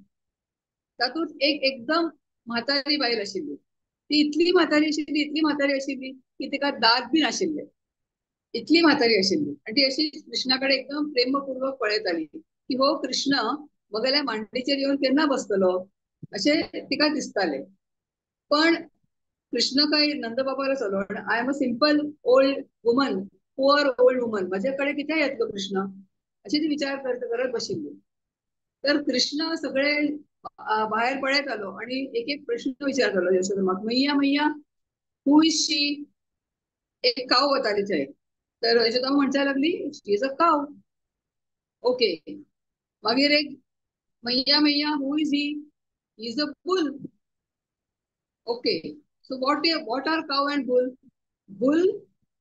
तातूंत एक एकदम म्हातारी बायल आशिल्ली. ती इतली म्हातारी आशिल्ली, इतली म्हातारी आशिल्ली की तिका दांत बी नाशिल्ले, इतली म्हातारी आशिल्ली. आनी ती अशी कृष्णा कडेन एकदम प्रेमपूर्वक पळयताली की हो कृष्ण म्हगेल्या मांडीचेर येवन केन्ना बसतलो अशें तिका दिसताले. पण कृष्ण काय नंदबाबाला चलो, I am a simple old woman, poor old woman, म्हजे कडेन कित्याक येतलो कृष्ण अशें ती विचार करत बशिल्ली. तर कृष्ण सगळे बाहेर पळयतालो आनी एक एक प्रश्न विचारतालो यशोदामाक, मैया मैया who is she. एक काव वताली थंय. तर यशोदा म्हणपाक लागली she is a cow. Okay. मागीर एक मैया मैया who is he, he is a bull. Okay. So what are cow and bull? Bull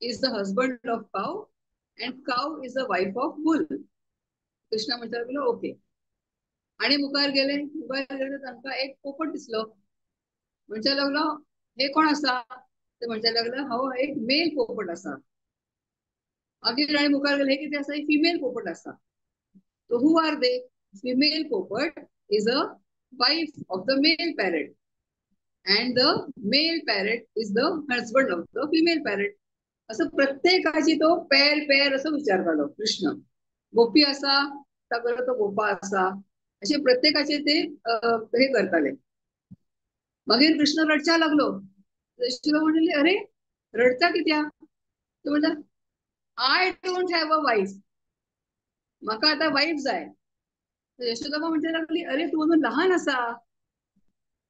is the husband of cow and cow is the wife of bull. Krishna म्हणपाक लागलो okay. आणि मुखार गेले, मुखार गेले तांकां एक पोपट दिसलो. म्हणपाक लागलो हे कोण आसा? ते म्हणपाक लागलो हो एक मेल पोपट आसा. मागीर आनी मुखार गेले हे कितें आसा? फिमेल पोपट आसा. So who are they? Female popat is a wife of the male parrot and the male parrot is the husband of the female parrot. असं प्रत्येकाची तो पेर पेर असो विचारतालो कृष्ण. गोपी आसा तागेलो तो गोपा आसा, अशे प्रत्येकाचे ते हे करताले. मागीर कृष्ण रडच्या लागलो. यशोदा म्हणली अरे रडता कित्याक? तो म्हणटा I don't have a wife, म्हाका आतां वायफ जाय. यशोदा म्हणपाक लागली अरे तूं अजून लहान आसा,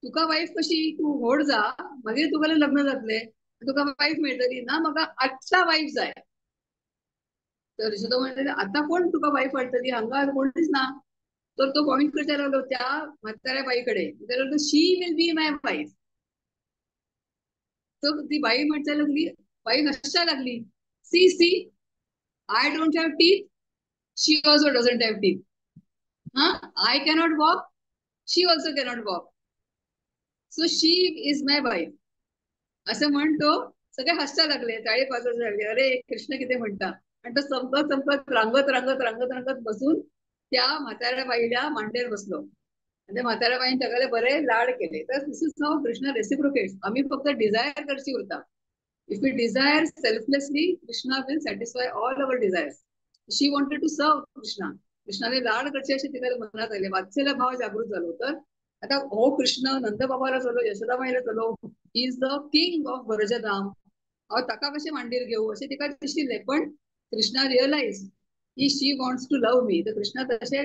तुका वायफ कशी? तूं व्हड जा, मागीर तुगेलें लग्न जातलें, तुका वायफ मेळटली. ना म्हाका आत्तां वायफ जाय. तर यशोदा म्हणटाली आतां कोण तुका वायफ हाडटली, हांगा कोणूच ना. तर तो पॉइंट करता लागलो त्या म्हाताऱ्या बाई कडेन, म्हणटा लागलो she will be my wife. तर ती बाई म्हणपाक लागली, बाई हांसपाक लागली, see see I don't have teeth, she also doesn't have teeth. हा, I cannot walk, she also cannot walk, so she is my wife. असं म्हणतो सगळे हसता लागले, टाळी वाजत लागले, अरे कृष्ण कितें म्हणटा. आणि तो चमकत चमकत रांगत रांगत रांगत रांगत बसून त्या म्हाताऱ्या बाईला मांडेर बसलो. आणि त्या म्हाताऱ्या बाईन तागेले बरे लाड केले. तर this is how Krishna reciprocates. आम्ही फक्त डिझायर करची उरता. If we desire selflessly, Krishna will satisfy all our desires. She wanted to serve Krishna. कृष्णाने लाड करचे असे तिला मनात आले, वात्सल्य भाव जागृत झालो. तर आता हो कृष्ण नंदबाबाला चलो, यशोदामाईला चलो, is the king of Brajadham, हांव ताका कशें मांडीर घेवं अशें तिका दिशिल्लें. पण कृष्णा रियलायज की she wants to love me. तर कृष्णा तशें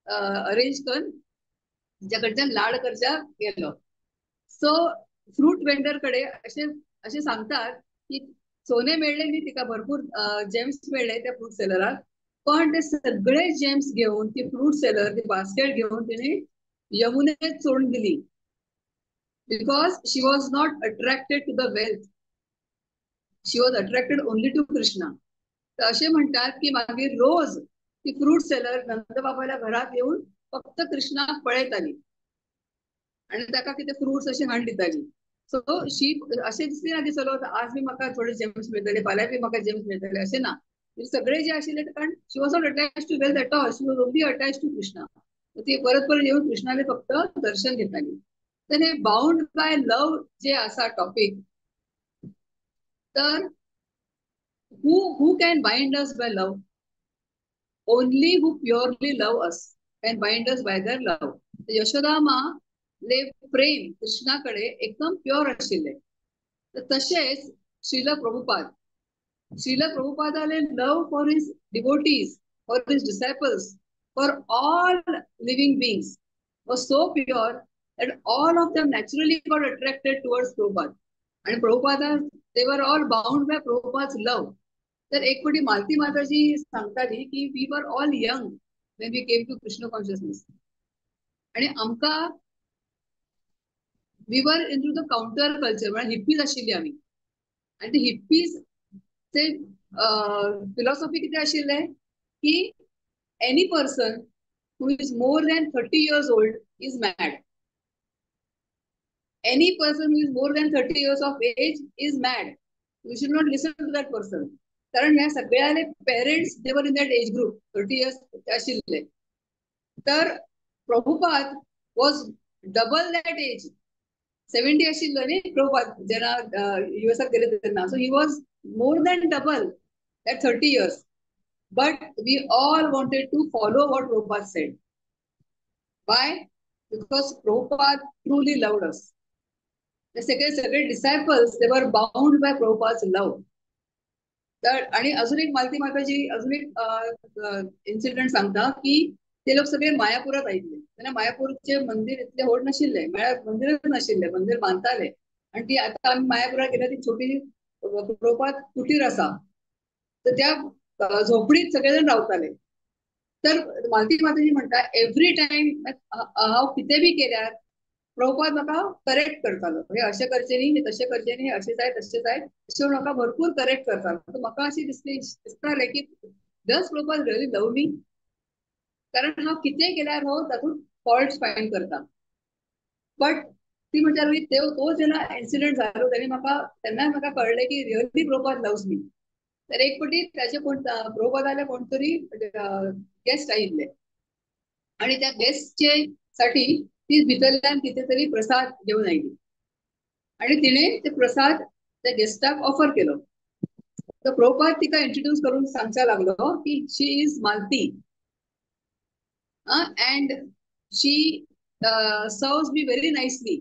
अरेंज करून तिच्या कडच्यान लाड करच्या गेलो. सो फ्रूट वेंडर कडे अशे अशें सांगतात की सोने मेळ्ळे न्ही तिका, भरपूर जेम्स मेळ्ळे त्या फ्रूट सेलराक, पण ते सगळे जेम्स घेवन ती फ्रूट सेलर ती बास्केट घेवन तिणे यमुनेत सोडून दिली. Because she was not attracted to the wealth, she was attracted only to Krishna. तर असे म्हणतात की मागीर रोज ती फ्रूट सेलर नंदबाबाच्या घरात येऊन फक्त कृष्णाक पळयताली आणि ताका कितें फ्रुट्स अशें हाडून दिताली. सो शी अशें दिसली ना की चलो आज बी म्हाका थोडे जेम्स मेळटले, फाल्यां बी म्हाका जेम्स मेळटले, अशें ना. सगळे जे आशिल्ले कारण she was not attach to wealth at all, she was only attach to Krishna. ती परत परत येऊन कृष्णाले फक्त दर्शन घेताली. तर हे बाउंड बाय लव जे आसा टॉपिक, तर who can bind us by love? Only who purely love us can bind us by their love. Yashoda माँ ले प्रेम कृष्णाकडे एकदम प्युअर आशिल्ले. तर तशेंच Srila Prabhupada, Srila प्रभुपादाले love for his devotees, for his disciples, for all living beings was so pure that all of them naturally got attracted towards Prabhupada. आणि Prabhupada, they were all bound by Prabhupada's love. तर एक पटी मालती माताजी सांगताली की we were all young when we came to Krishna consciousness, आणि आमकां we were into the counter culture, म्हळ्यार हिप्पीज आशिल्ली आमी. आनी ते हिप्पीज चे फिलॉसॉफी कितें आशिल्लें की any person who is more than 30 years old is mad. Any person who is more than 30 years of age is mad. You should not listen to that person. कारण ह्या सगळ्याले parents they were in that age group 30 years आशिल्ले. तर Prabhupada was double that age, 70 आशिल्लो न्ही प्रभुपाद जेन्ना युएसाक गेले तेन्ना. So he was more than double that 30 years. But we all wanted to follow what Prabhupada said. Why? Because Prabhupada truly loved us. The सगळे disciples, they were bound by Prabhupada's love. तर आणि अजून एक मालती माताजी अजून एक incident सांगता की ते लोक सगळे मायापुरात आयिल्ले. तेन्ना मायापूरचे मंदिर इतले व्हड नाशिल्ले, म्हळ्यार मंदिरच नाशिल्ले, मंदिर बांदताले. आणि ती आता आमी मायापुरात गेल्यार ती छोटी प्रभुपाद कुटीर आसा, तर त्या झोपडीत सगळेजण रावताले. तर मालती माताजी म्हणटा एवरी टायम हांव कितें बी केल्यार प्रभुपाद म्हाका करेक्ट करतालो, हे अशें करचें न्ही, हे तशें करचें न्ही, हे अशें जाय तशें जाय, अशें म्हणून म्हाका भरपूर करेक्ट करतालो. तर म्हाका अशें दिसतालें की does Prabhupada really love me? कारण हांव कितेंय केल्यार हो तातूंत फॉल्ट फायंड करता. बट ती म्हणटा लागली तो जेन्ना इन्सिडंट जालो तेन्ना म्हाका कळ्ळें की रियली प्रभुपाद लव्स मी. तर एक पटी ताचे कोण प्रभुपादाले कोण तरी गेस्ट आयिल्ले आणि त्या गेस्टचे साठी ती भितरल्यान कितें तरी प्रसाद घेवन आयली आणि तिणे ते प्रसाद त्या गेस्टाक ऑफर केलो. तर प्रभुपाद तिका इंट्रोड्यूस करून सांगच्या लागलो की she is Malati and she serves me very nicely.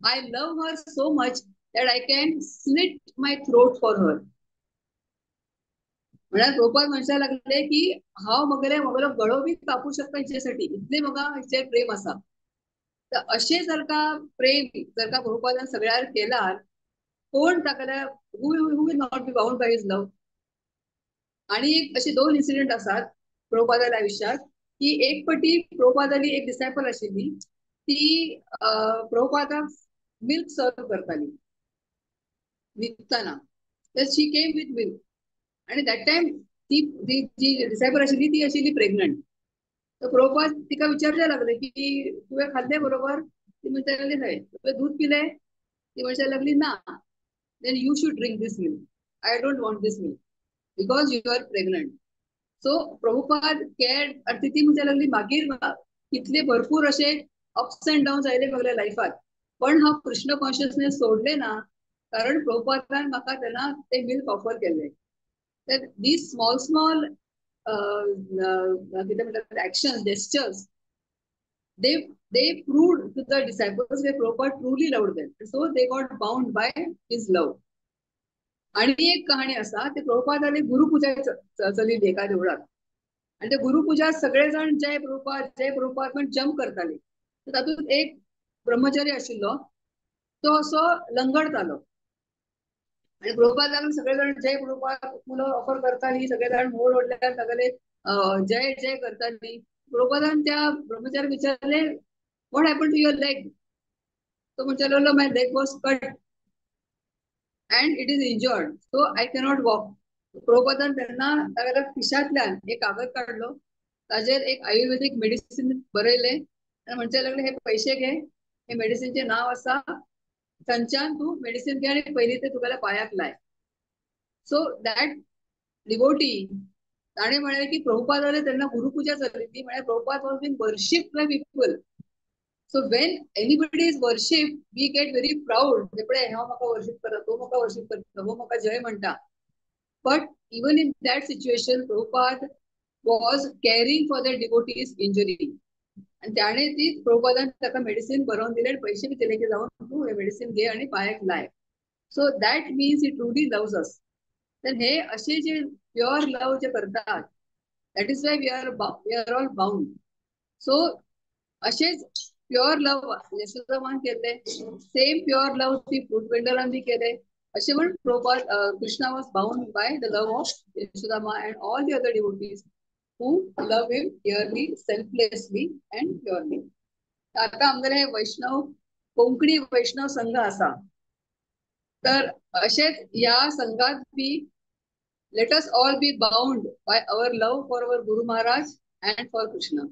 I love her so much that I can slit my throat for her. म्हळ्यार प्रभुपाद म्हणच्या लागले की हांव मगेले मगेलो गळो बी कापूं शकता हिचेसाठी, इतले म्हाका हिचेर प्रेम आसा. तर अशें जर का प्रेम जर का प्रभुपादान सगळ्यार केल्यार कोण ताका who will not be bound by his love. आणि एक असे दोन इन्सिडंट आसात प्रभुपादाल्या आयुष्यात की एक पटी प्रभुपादाली एक डिसायपल आशिल्ली, ती प्रभुपादाक मिल्क सर्व करताली न्हिदतना. तर शी केम विथ मिल्क आणि that time ती जी डिसायपल आशिल्ली ती आशिल्ली प्रेग्नंट. तर प्रभुपाद तिका विचारच्या लागले की तुवें खाल्लें बरोबर? ती म्हणटा लागली हय. तुवें दूध पिलें? ती म्हणटा लागली ना. Then you should drink this milk, I don't want this milk because you are pregnant. So Prabhupada cared. आणि ती म्हणटा लागली मागीर कितले भरपूर असे अप्स अँड डाउन्स आयले म्हगल्या लायफात, पण हांव कृष्ण कॉन्शियसनेस सोडले ना, कारण प्रभुपादान म्हाका तेन्ना ते मिल्क ऑफर केल्ले. तर these small small कितें म्हणटात actions, gestures, they proved to the disciples that Prabhupada truly loved them. So they got bound by his love. आणि एक कहाणी आसा, ते प्रभुपादाले गुरुपूजा चलिल्ली एका देवळात आणि ते गुरुपूजा सगळे जण जय प्रभुपाद जय प्रभुपाद म्हण जंप करताले. तातूंत एक ब्रह्मचारी आशिल्लो, तो असो लंगडतालो. आणि प्रभुपाद सगळे जण जय प्रभुपाद फुलं ऑफर करताली, सगळे जण मोड ओढल्यार सगळे जय जय करताली. प्रभुपादान त्या ब्रह्मचारी विचारले, what happen to your leg? तो म्हणचे लागलो, my leg was cut and it is injured, so I cannot walk. प्रभुपादान त्यांना तागेल्या खिशांतल्यान एक कागद काडलो, ताजेर एक आयुर्वेदीक मेडिसिन बरयले आनी म्हणचे लागले, हे पैसे घे, हे मेडिसिनचे नांव आसा, थंयच्यान तूं मेडिसिन घे आनी पयलीं ते तुगेल्या पांयाक लाय. सो that devotee ताणें म्हळें की प्रभुपादाले तेन्ना गुरुपुजा चलिल्ली, म्हळ्यार Prabhupada was been worship by people. So when anybody is worship we get very proud, पळय हांव म्हाका वर्शीप करता, तो म्हाका वर्शीप करता, हो म्हाका जय म्हणटा. But even in that situation Prabhupada was caring for the devotees injury. आनी ताणें ती प्रभुपादान ताका मेडिसिन बरोवन दिलें आनी पयशे बी दिले की जावन तूं हें मेडिसिन घे आनी पांयाक लाय. So that means he truly loves us. तर हे असे जे प्युअर लव जे करतात, that is why we are all bound. So अशेच प्युअर लव यशोदामान केले, सेम प्युअर लव ती फ्रूट वेंडरान बी केले. अशें म्हण Prabhupada Krishna was bound by the love of Yashoda Ma and all the other devotees who love him dearly, selflessly and purely. आता आमगेले हे वैष्णव कोंकणी वैष्णव संघ आसा, तर अशेच ह्या संघात बी let us all be bound by our love for our Guru Maharaj and for Krishna.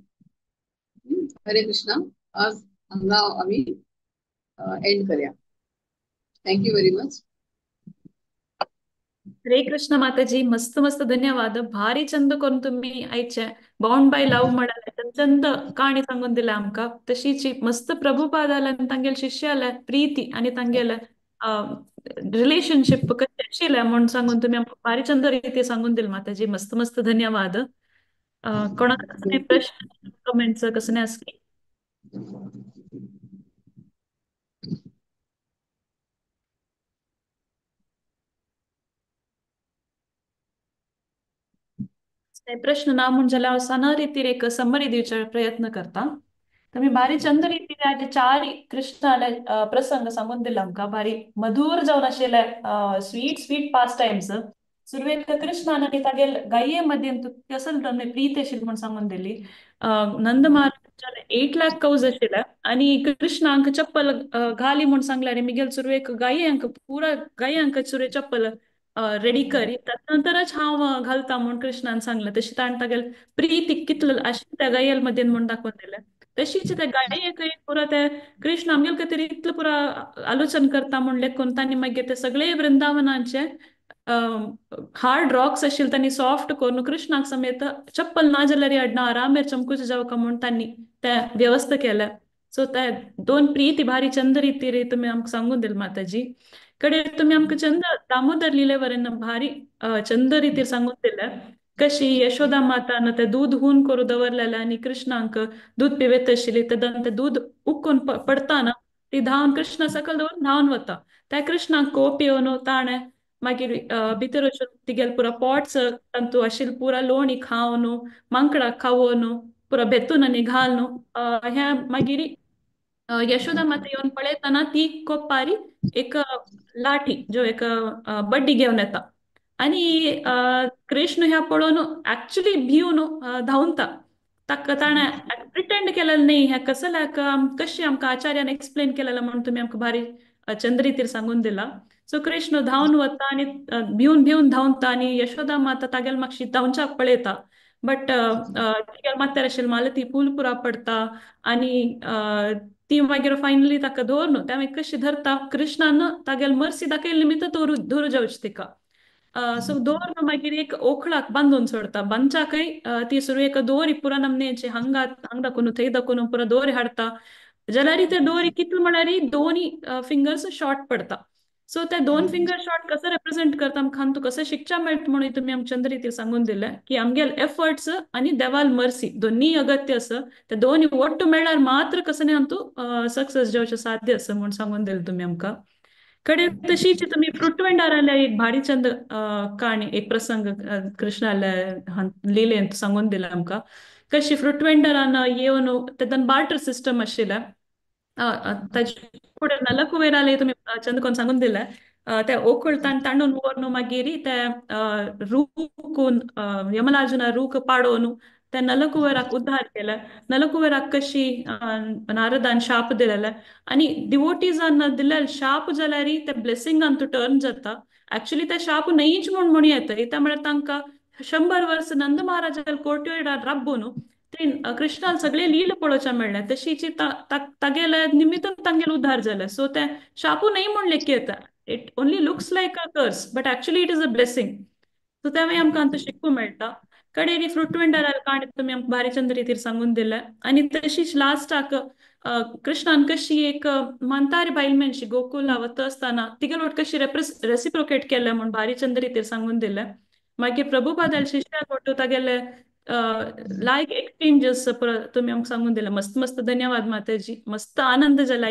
Hare Krishna. आज हांगा आमी एंड करया. Thank you very much. Hare Krishna Mataji, मस्त मस्त धन्यवाद. भारी चंद करून तुम्ही आयचे बाउंड बाय लव म्हणाले, चंद काणी सांगून दिल्या आमकां. तशीच मस्त प्रभुपादाला आनी तांगेले शिष्याला प्रीती आनी तांगेले रिलेशनशीप कशें आशिल्लें म्हूण सांगून तुम्ही आमकां भारी चंद रिती सांगून दिले माताजी. मस्त मस्त धन्यवाद. कोणाक कसले प्रश्न कमेंट्स कसले आसले? प्रश्न ना म्हूण जाल्यार हांव साना रितीर एक समरी दिवचो प्रयत्न करता. तुम्ही भारी चंद रितीर आयचे चार कृष्णाले प्रसंग सांगून दिला आमकां, भारी मधुर जावन आशिल्ले स्वीट स्वीट पास टायम्स. सुरवेक कृष्णान आनी तागेल गाये मदीं कसल तुमी प्रीत आशिल्ली म्हूण सांगून दिली. नंद महाराजान 8 लाख कौज आशिल्ले आनी कृष्णांक चप्पल घाली म्हूण सांगले आनी मिगेल सुरवेक गायेंक पुरा गायांक सुरवे चप्पल रेडी करी, नंतरच हांव घालता म्हूण कृष्णान सांगलें. तशें ताणें तागेल प्रीती कितलो आशिल्ली त्या गायल मदीं म्हूण दाखोवन दिलें. तशीच त्या गायेक पुरा ते कृष्ण आमगेल खातीर इतलो पुरा आलोचन करता म्हूण लेखून तांणी मागीर ते सगळे वृंदावनाचे हार्ड रॉक्स आशिल्ले तांणी सॉफ्ट करून कृष्णाक समेत चप्पल ना जाल्यार हाडना आरामेर चमकूच जावका म्हूण तांणी ते व्यवस्था केल्या. सो ते दोन प्रीती भारी चंद रितीर तुमी आमकां सांगून दिले माताजी. कडे तुमी आमकां चंद दामोदर लिलेवरेन भारी चंद रितीर सांगून दिले कशी यशोदा मातान ते दूध हून करून दवरलेलें आनी कृष्णांक दूध पिवेत आशिल्ली. तेन्ना ते दूध उक्कून पडताना ती धांवन कृष्णा सकयल दवरून धांवन वता. त्या कृष्णाक कोप येवन ताणें मागीर भितर वचून तिगेल पुरा पॉट्स तांतू आशिल्ले पुरा लोणी खावन मांकडाक खावोन पुरा बेतून आनी घालून ह्या मागीर यशोदा माता येवन पळयतना ती कोपारी एक लाठी जो एक बड्डी घेवन येता आनी कृष्ण ह्या पळोवन एक्चुली भिवन धांवता. ताका ताणें प्रिटेंड केलेलें न्ही ह्या कसल्याक कशें आमकां आचार्यान एक्सप्लेन केलेलें म्हूण तुमी आमकां भारी चंद्रितीर सांगून दिला. सो कृष्ण धांवन वता आनी भिवन भिवन धांवता आनी यशोदा माता तागेल मातशी धांवच्याक पळयता, बट तिगेल माथ्यार आशिल्ली मालती फूल पुरा पडटा आनी ती मागीर फायनली ताका दवरनु त्या मागीर कशी धरता कृष्णान तागेल मर्सी दाखयले निमित्त दवरू जावची तिका. सो दवरून मागीर एक ओखळाक बांदून सोडता. बांदच्याकय ती सुरवेक दोरी पुरा नमनेची हांगा हांग दाखोवन थंय दाखोवन पुरा दोरी हाडटा जाल्यार ते दोरी कितले म्हळ्यार दोनी फिंगर्स शॉर्ट पडटा. सो ते दोन फिंगर शॉर्ट कसं रिप्रेझेंट करता आमकां तूं कसं शिकच्या मेळटा म्हणून तुमी आमकां चंद्र रितीर सांगून दिलें की आमगेल एफर्ट्स आनी देवाल मर्सी दोन्ही अगत्य आसा, ते दोनी ಒಟ್ಟು मेळ्ळ्यार मात्र कसं न्ही आमतूं सक्सेस जावचें साध्य आसा म्हूण सांगून दिलें तुमी आमकां. कडे तशीच तुमी फ्रूट वेंडाराल्या एक भारी चंद काणी एक प्रसंग कृष्णाल्या लिलेंत सांगून दिलें आमकां कशी फ्रूट वेंडरान येवन तेन्ना बार्टर सिस्टम आशिल्लें. ताजे फुडें नलकुवेराले तुमी चंद कोण सांगून दिलें. ते ओकळतान तांडून व्हरून मागीर ते रूकून यमलार्जुना रूख पाडोवन त्या नलकुवेराक उद्धार केले. नलकुवेराक कशी नारदान शाप दिलेले आनी डिवोटीजान दिलेले शाप जाल्यार ते ब्लेसिंगान तूं टर्न जाता. एक्चुअली ते शाप न्हयच म्हूण म्हणू येता. कित्याक म्हळ्यार तांकां 100 वर्स नंद महाराजाल कोर्टयार्डार राबून ते कृष्णान सगळे लील पळोवच्या मेळ्ळें. तशीची तागेले निमित्तान तांगेले उद्धार जाले. सो ते शापू न्हय म्हूण लेखी येता. It only looks like a curse, but actually it is a blessing. So तें आमकां आतां शिकूंक मेळटा. कडेरी फ्रूट वेंडर काणी तुमी आमकां भारी चंद रितीर सांगून दिले. आनी तशीच लास्टाक कृष्णान कशी एक म्हांतारी बायल मनशी गोकुला वता आसतना तिगेलो कशी रेसिप्रोकेट केलें म्हूण भारी चंद रितीर सांगून दिलें. मागीर प्रभुपादाल शिष्याक ಒಟ್ಟು तागेले लायक एक्सचेंजस तुमी आमकां सांगून दिले. मस्त मस्त धन्यवाद माताजी, मस्त आनंद जाला.